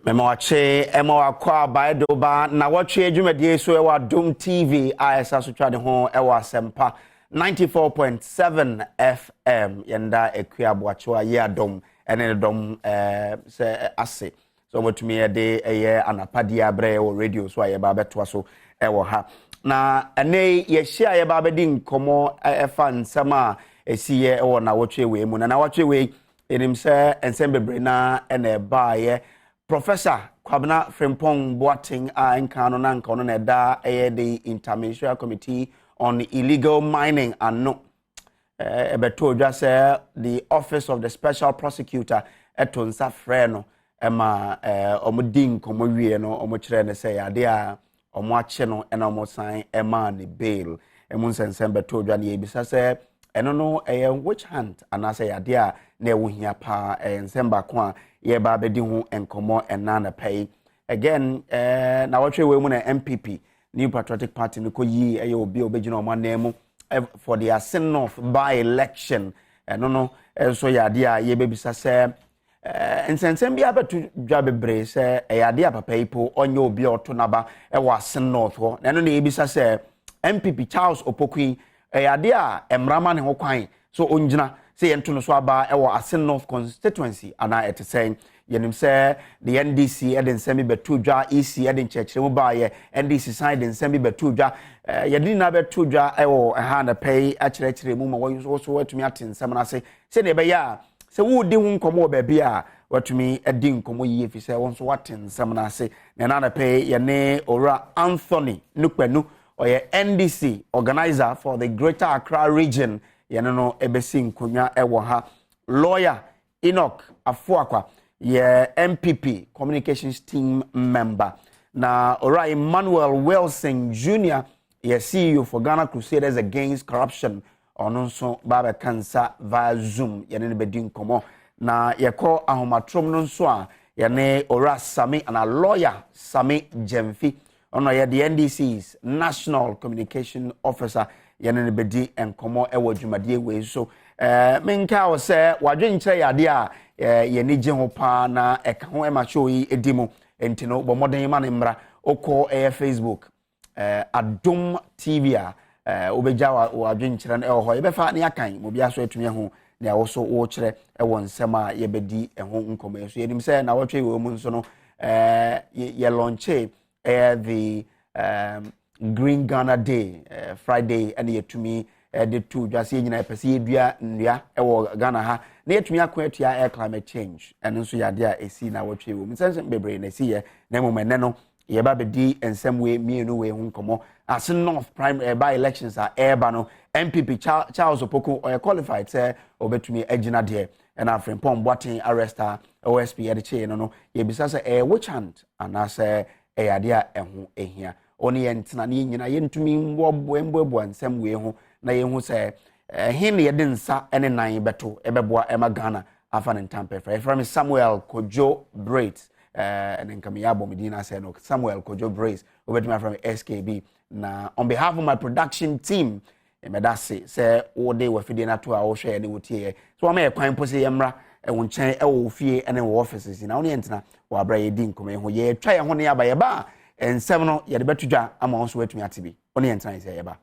Mema wakye, ɛma wakɔ abae do ba na wɔtwe dwumadie so ɛwɔ Adom TV a ɛsa so twa ne ho ɛwɔ Asɛmpa 94.7 FM. Yɛnda Akua Aboakyewa yi adom ɛne ne dɔm sɛ ase sɛ wɔbɛtumi yɛde ɛyɛ anapadeɛ abrɛ wɔ radio so a yɛba abɛtoa so ɛwɔ ha. Na ɛnɛ yɛhyia a yɛba abɛdi nkɔmmɔ ɛfa nsɛm a ɛsiiɛ ɛwɔ nawɔtwe wei mu. Na nawɔtwe wei, yɛnim sɛ nsɛm bebree na ɛna ɛbaayɛ. Professor Kwabena Frimpong Boateng a nka no na nka ɔno na ɛda ɛyɛ the Interministerial Committee on Illegal Mining ano, ɛbɛtɔ odwa sɛ the Office of the Special Prosecutor ɛto nsa frɛ no ɛma ɔmo di nkɔmɔ wie no, ɔmo kyerɛ no sɛ yadeɛ a ɔmo akye no ɛna ɔmo san ɛmaa ne bail. Ɛmu nsɛnsɛm bɛtɔ odwa no, yɛbisa sɛ ɛno no ɛyɛ witch hunt anaasɛ yadeɛ a na ɛwɔ hia paa. Ɛyɛ nsɛm baako a yɛba abɛdi ho nkɔmɔ ɛna anapa yi. Again, na wɔtwe wɔ mu na NPP, New Patriotic Party no, kɔ yi ɛyɛ obi a obɛgyina ɔmo anan mu for the Assin North by election. Ɛno no nso yɛ adeɛ a yɛbɛbisa sɛ nsɛnsɛm bi abɛto dwa bebree sɛ ɛyɛ adeɛ a papa yi po ɔnyɛ obi a ɔto n'aba ɛwɔ Assin North hɔ. Na ɛno na yɛbisa sɛ NPP Charles Opoku yi, ɛyɛ adeɛ a mmara ma ne ho kwan so ɔngyina sɛ yɛnto no so aba ɛwɔ Assin North constituency anaa ɛte sɛn? Yɛnim sɛ the NDC ɛde nsɛm bi bɛto dwa, EC ɛde nkyerɛkyerɛ mu baayɛ, NDC san de nsɛm bi bɛto dwa. Yɛde nyinaa bɛto dwa ɛwɔ ɛha anapa yi akyerɛkyerɛ mu ma wɔn nso wɔatumi ate nsɛm no ase, sɛdeɛ ɛbɛyɛ a sɛ wodi ho nkɔmmɔ wɔ baabi a watumi adi nkɔmmɔ yie, fi sɛ wɔn nso wate nsɛm no ase. Na ɛna anapa yi, yɛne Owura Anthony Nukpenu, ɔyɛ NDC organizer for the Greater Accra Region, yɛne no ɛbɛsi nkonnwa ɛwɔ ha. Lawyer Enoch Afuakwa yɛ NPP communications team member, na Owura Emmanuel Wilson Jr yɛ CEO for Ghana Crusaders Against Corruption. Ɔno nso ba bɛka nsa via Zoom, yɛne no bɛdi nkɔmmɔ. Na yɛkɔ ahomatrom no nso a, yɛne Owura Sami ana Lawyer Sami Gyamfi, ɔno yɛ the NDC's national communication officer, yɛne no bɛdi nkɔmmɔ ɛwɔ dwumadie wei so. Menka wɔ sɛ wadwenkyerɛ yɛ adeɛ a yɛni gye ho paa na ɛka ho ɛma show yi di mu. Nti no, bɔ mmɔden ma ne mmra. Wokɔ ɛyɛ Facebook, Adom TV a, wobɛgya wadwenkyerɛ no ɛwɔ hɔ, yɛbɛfa ne yɛakan ma obiara so atumi ahu nea wo so wokyerɛ ɛwɔ nsɛm a yɛbɛdi ɛho nkɔmmɔ yi so. Yɛnim sɛ na wɔtwe wɔ mu nso no, yɛ launch ɛyɛ the Green Ghana Day Friday, ɛne yɛtumi ɛde to dwa sɛ yɛn nyinaa yɛpɛ sɛ yɛdua nnua ɛwɔ Ghana ha na yɛtumi ako atua air climate change. Ɛno nso yɛ adeɛ a ɛsi na wɔtwe wɔ mu. Nsɛnsɛm bebree na ɛsi yɛ, na mmom ɛnɛ no yɛba bɛdi nsɛm wei mmienu wei ho nkɔmmɔ. Assin North primary by elections a ɛreba no, NPP Charles Opoku, ɔyɛ qualified sɛ ɔbɛtumi agyina deɛ? Ɛna Frimpong Boateng arrest a OSP yɛde kyee no, yɛbisa sɛ ɛyɛ witch hunt anaasɛ ɛyɛ adeɛ a ɛho ehia? Ɔne yɛn ntena ne yɛn nyinaa yɛntumi mboaboa nsɛm wei ho na yɛhu sɛ ɛhe na yɛde nsa ne nan bɛto ɛbɛboa ɛma Ghana afa ne ntam pɛfɛ. Yɛfrɛ me Samuel Kojo Brace, ɛne nka meyɛ abɔ me din asɛ no, Samuel Kojo Brace, wobɛtumi afrɛ me SKB. Na on behalf of my production team, mɛda ase sɛ wode wafidie no ato a wohwɛ yɛ ne wotie yɛ so, wɔma yɛ kwan mpo sɛ yɛmmra ɛwo nkyɛn, ɛwɔ wo fie ɛne wɔ offices na wo ne yɛntena wɔ aberɛ a yɛdi nkɔmmɔ yi ho. Yɛtwa yɛn ho ne yɛaba. Yɛba a, nsɛm no yɛde bɛto dwa ama wo nso woatumi ate bi. Wo ne yɛntena yɛ sɛ yɛba.